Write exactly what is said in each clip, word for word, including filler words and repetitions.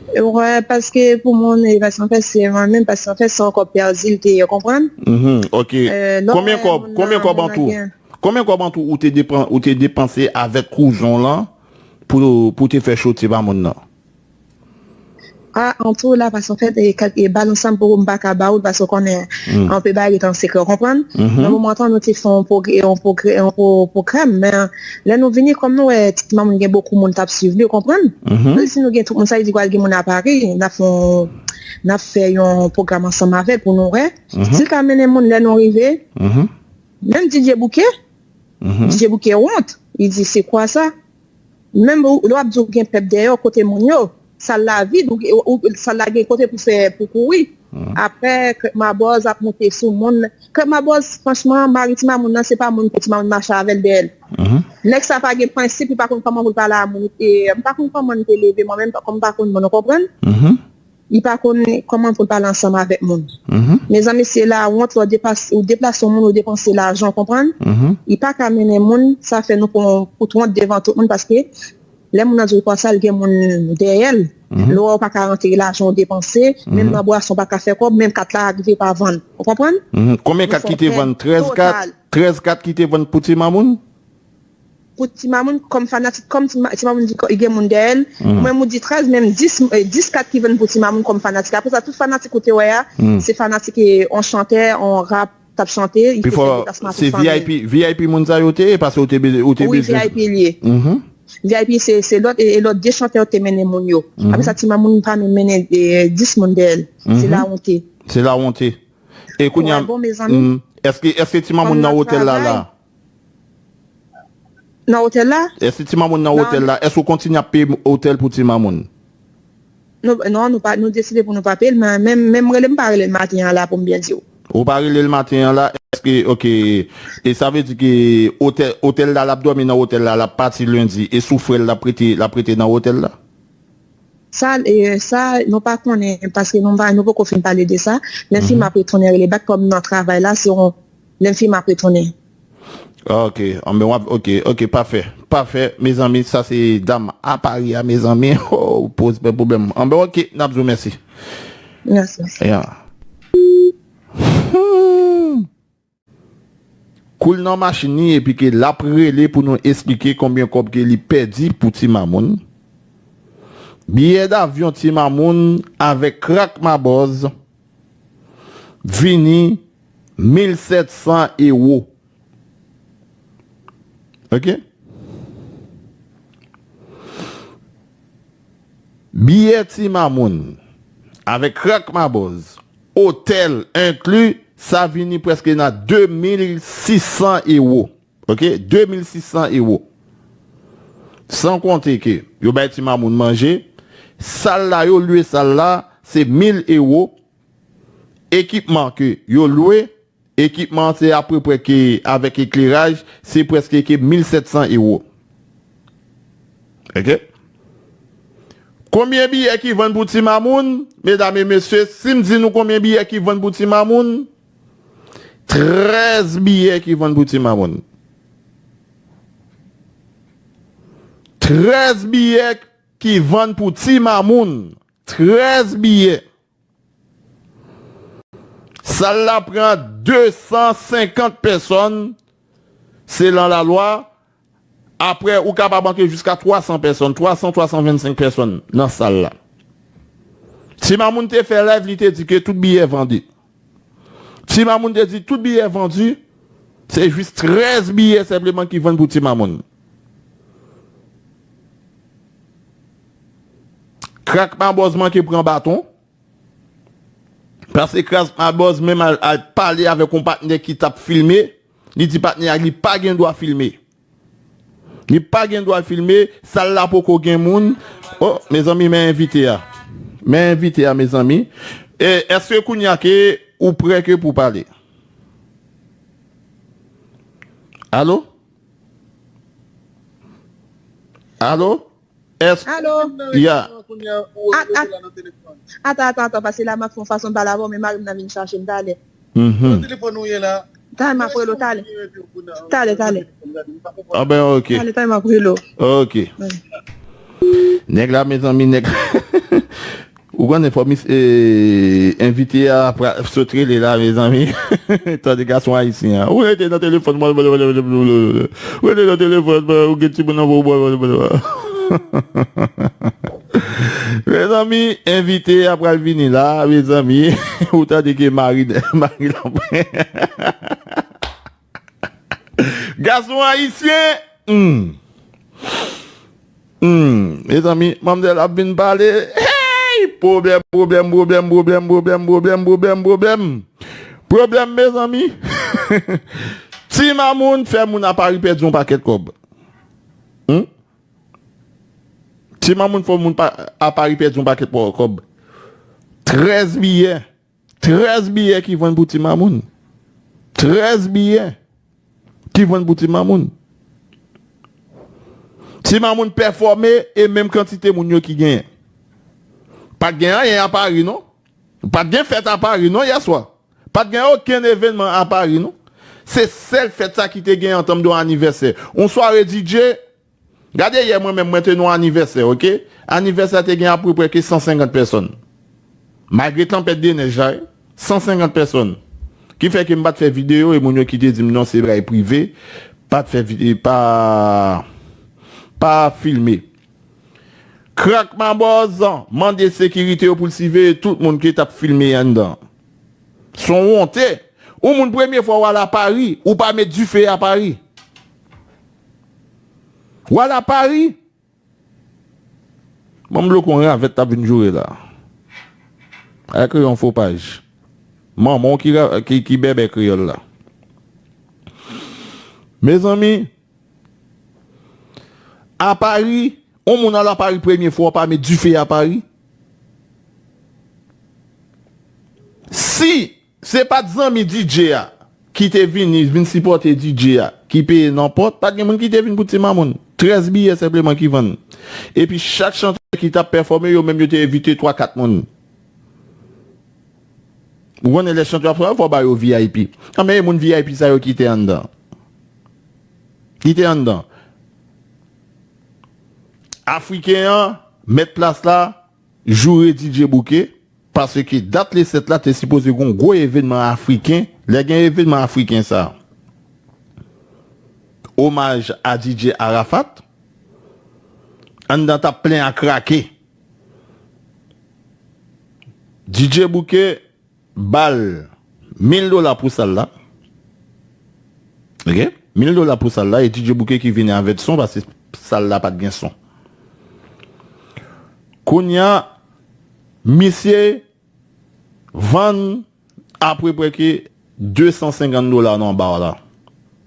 Wè, paske pou moun, e, paske anfèt, se mwen menm, paske anfèt, se yon kòb pèdi l te ye, w konprann? Mhm, ok. Konbyen kòb, konbyen kòb an tou? Konbyen kòb an tou ou te depan, ou te depanse avèk kouzen w lan pou, pou te fè cho ti mamoun nan? A, an tou la, paske anfèt, e, kèk, e, balans sa m poko, m pa ka ba ou l, paske w konnen, anpil bagay rete an sekrè, w konprann? Nan moman tan, nou te fè yon pwogrè, yon pwogrè, yon pwo-, pwogram, men lè nou vini, kòm nou wè, ti mamoun gen bokou moun t ap swiv li, w konprann? Menm si nou gen tout moun, sa vle di pral gen moun a Pari, n ap fè yon, n ap fè yon pwogram ansanm avè l pou nou wè. Si l ka mennen moun lè nou rive, menm D J Bouke, D J Bouke wont, li di, se kwa sa? Menm ou, lè w ap di w gen pèp dèyè w, kote moun yo? Sal la vid, ou, ou, ou, sal la gen kote pou fè, pou kouri. Apre, Krèk Mabòz ap monte sou moun. Krèk Mabòz, franchman, mari ti mamoun nan, se pa moun pou ti mamoun mache avè l dèyè l. Nèg sa pa gen prensip, li pa konn kòman pou l pale a moun. E, m pa konn kòman m te leve, mwen menm, kòm m pa konn moun, ou konprann? Li pa konn kòman pou l pale ansanm avèk moun. Mezanmi, se lawont, lè w depas-, ou deplase yon moun, ou depanse lajan, w konprann? Li pa ka mennen moun, sa fè nou pran yon kout wont devan tout moun, paske lè moun nan di w li pran sa, l gen moun dèyè l. Lè w wè w pa ka rantre lajan w depanse, menm nan bwason w pa ka fè kòb, menm kat la rive pa vann. Ou konprann? Konbyen kat ki te vann? Trèz kat? Trèz kat ki te vann pou ti mamoun? Pou ti mamoun, kòm fanatik, kòm ti ma-, ti mamoun di kò-, li gen moun dèyè l. Mwen, m di trèz, menm dis, e, dis kat ki vann pou ti mamoun kòm fanatik. Apre sa, tout fanatik ou te wè a, se fanatik, e, on chantè, on rap, t ap chante, li te fè deplasman pou fanmi. V I P, V I P moun sa yo te ye, paske ou te be-, ou te bezwen. Wi, V I P li ye. V I P se, se lòt, e, e lòt de chantè yo te mennen moun yo. Apre sa, ti mamoun pa menm mennen, e, dis moun dèyè l. Se lawonte. Se lawonte. E kounye a, bon, mezanmi, èske, èske ti mamoun nan otèl la la? Nan otèl la? Èske ti mamoun nan otèl la? Èske ou kontinye ap peye otèl pou ti mamoun? Nou, non, nou pa, nou deside pou nou pa peye l, men, men, men m rele, m pa rele l maten an la pou m byen di w. Ou pa rele l maten an la, èske, ok, e sa vle di ke otèl, otèl la, l ap dòmi nan otèl la, l ap pati lendi, e sou frè l, l ap rete, l ap rete nan otèl la? Sa, e, sa, nou pa konnen, paske nou pa, nou poko fin pale de sa. Lè fi m ap retounen rele bak, kòm nan travay la, se yon, lè fi m ap retounen. Ok, anben w ap, ok, ok, pafè, pafè, mezanmi, sa se dam a Pari a, mezanmi, oh, poze pa pwoblèm. Anben, ok, n ap di w mèsi. Mèsi. Kou l nan machin li epi ke l ap rele pou nou esplike konbyen kòb ke li pèdi pou ti mamoun. Biyè davyon ti mamoun avèk Krak Mabòz vini mil sèt san ewo. Ok? Biyè ti mamoun avèk Krak Mabòz, otèl enkli, sa vini prèske nan de mil sis san ewo. Ok? De mil sis san ewo. San konte ke yo bay ti mamoun manje, sal la, yo lwe sal la, se mil ewo. Ekipman ke yo lwe, ekipman se apeprè ke avèk ekleraj, se prèske ke mil sèt san ewo. Ok? Konbyen biyè ki vann pou ti mamoun? Medam e mesye, si m di nou konbyen biyè ki vann pou ti mamoun, trèz biyè ki vann pou ti mamoun. Trèz biyè ki vann pou ti mamoun. Trèz biyè. Sal la pran de san senkant pèsòn, se lan lalwa. Apre, ou kapab antre jiska twa san pèsòn, twa san, twa san vennsenk pèsòn nan sal la. Ti mamoun te fè live, li te di ke tout biyè vande. Ti mamoun te di tout biyè vandi, se jis trèz biyè senpleman ki vann pou ti mamoun. Krak Mabòz manke pran baton. Paske Krak Mabòz menm al, al pale avèk yon patnè ki t ap filme. Li di patnè a li pa gen dwa filme. Li pa gen dwa filme, sal la poko gen moun. Oh, mezanmi, men envite a. Men envite a, mezanmi. E, èske kounye a ke ou prè ke pou pale? Alo? Alo? Èske... Alo? Ya. Ata, ata, ata, paske la m ap fè yon fason pale avè w, men mari m nan vin chache m talè. Mhm. Talè m ap rele w, talè. Talè, talè. Ah ben, ok. Talè, talè m ap rele w. Ok. Nèg la, mezanmi, nèg. Ou konnen fò mis, e, envite a pra- sot rele la, mezanmi. Tande gason ayisyen an. Ou rete nan telefòn mwen, ou rete nan telefòn mwen, ou gen timoun nan pou. Mezanmi, envite a pral vini la, mezanmi. Ou tande ke mari, mari la. Gason ayisyen, hmm. Hmm, mezanmi, manmzèl ap vin pale. Hey! Pwoblèm, pwoblèm, pwoblèm, pwoblèm, pwoblèm, pwoblèm, pwoblèm, pwoblèm. Pwoblèm, mezanmi. Ti mamoun fè moun a Pari pèdi yon pakèt kòb. Hmm? Ti mamoun fè moun pa, a Pari pèdi yon pakèt kò- kòb. Trèz biyè. Trèz biyè ki vann pou ti mamoun. Trèz biyè ki vann pou ti mamoun. Ti mamoun pèfòme e menm kantite moun yo ki genyen. Pa t gen anyen a Pari, non. Pa t gen fèt a Pari, non, yèswa. Pa t gen okenn evènman a Pari, non. Se sèl fèt sa ki te gen an tanm de anivèsè. Yon sware D J, Gade yè mwen menm, mwen te nan anivèsè, oke? Anivèsè a te gen apeprè ke san senkant pèsòn. Malgre tanpèt de nèj la, wi, san senkant pèsòn. Ki fè ke m pa t fè videyo e moun yo ki te di m non, se bagay prive, pa t fè vide-, pa, pa filme. Krak Mabòz mande sekirite yo pou l siveye tout moun ki t ap filme anndan. Se yon wonte. Ou moun premye fwa w al a Pari, ou pa met dife a Pari. W al a Pari. Ban m bloke yon ravèt t ap vin joure la. Al kreye yon fo paj. Manman w ki, ra- ki, ki bèbè kreyòl la. Mezanmi, a Pari, yon moun al a Pari premye fwa, w pa met dife a Pari. Si se pa t zanmi D J a ki te vini, vin sipòte D J a, ki peye nan pòt, pa t gen moun ki te vin pou ti mamoun. Trèz biyè senpleman ki vann. Epi chak chantè ki t ap pèfòme, yo menm yo te envite twa, kat moun. Ou konnen lè chantè ap fè, fò ba yo V I P. Anben, e moun V I P sa yo ki te anndan. Ki te anndan. Afriken an, mèt plas la, joure D J Bouke, paske dat le sèt la te sipoze gen yon gwo evènman afriken. Lè gen evènman afriken sa, omaj a D J Arafat, anndan t ap plen a krake. D J Bouke ba l mil dola pou sal la. Oke? Mil dola pou sal la, e D J Bouke ki vini avèk son, paske sal la pa t gen son. Kounye a, misye vann apeprè ke de san senkant dola nan bar la.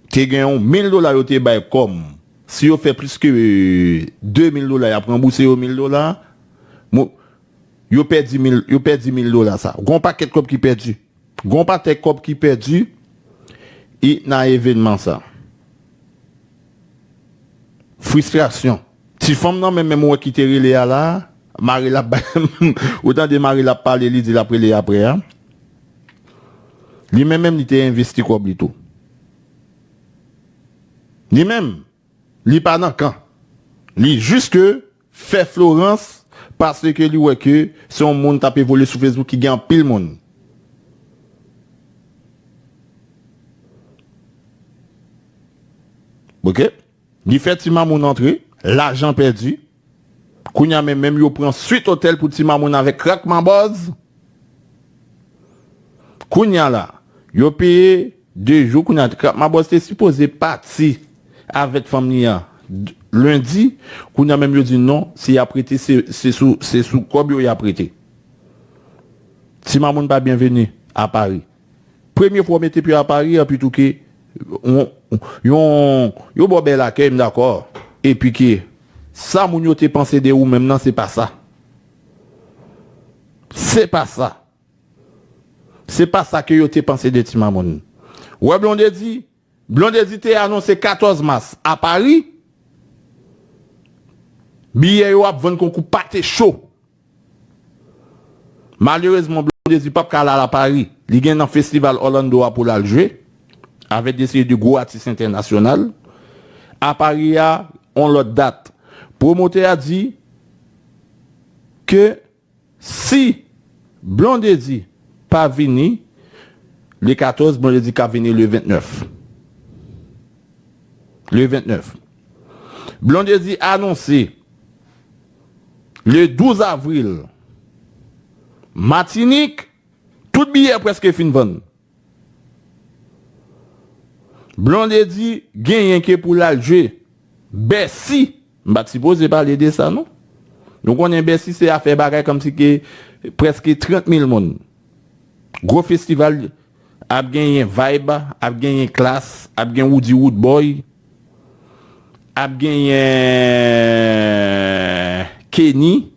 Te gen yon mil dola yo te bay kòm. Si yo fè plis ke de mil dola, y ap ranbouse yo mil dola. Mo- Yo pèdi mil, yo pèdi mil dola sa. Gon pakèt kòb ki pèdi. Gon pakèt kòb ki pèdi. E nan evènman sa. Fristrasyon. Ti fanm nan menm, menm ou wè ki te rele a la, mari l ap bay, ou tande mari l ap pale, li di l ap rele apre a. Li menm, menm li te envesti kòb li tou. Li menm. Li pa nan kan. Li jis ke fè Florence paske li wè ke se yon moun t ap evolye sou Facebook ki gen anpil moun. Oke? Li fè ti mamoun antre, lajan pèdi. Kounye a menm, menm yo pran Sweet Hotel pou ti mamoun avèk Krak Mabòz. Kounye a la, yo peye de jou. Kounye a, Krak Mabòz te sipoze pati avèk fanm li an d- lendi. Kounye a menm yo di non, si y ap rete, se, se sou, se sou kòb yo y ap rete. Ti mamoun pa byenveni a Pari. Premye fwa w mete pye a Pari, epi tou ke yon, yon, yo ba w bèl akèy, m dakò. Epi ke sa moun yo te panse de ou menm nan, se pa sa. Se pa sa. Se pa sa ke yo te panse de ti mamoun. Wè Blondedy, Blondedy te anonse katòz mas a Pari. Biyè yo ap vann konkou pate cho. Malerezman, Blondedy p ap ka al a Pari. Li gen nan festival Orlando a pou l al jwe avèk de seri de gwo atis entènasyonal. A Pari a, on lòt dat. Pwomotè a di ke Si Blondedy pa vini le katòz, Blondedy ka vini le ventnèf. Le ventnèf. Blondedy anonse le douz avril, Matinik, tout biyè prèske fin vann. Blondedy genyen ke pou l al jwe Bèsi. M pa t sipoze pale de sa, non. Nou konnen Bèsi se afè bagay kòmsi ke prèske trant mil moun. Gwo festival, ap genyen Vibe, ap genyen Klass, ap gen Woody Woodboy, ap genyen Kenny,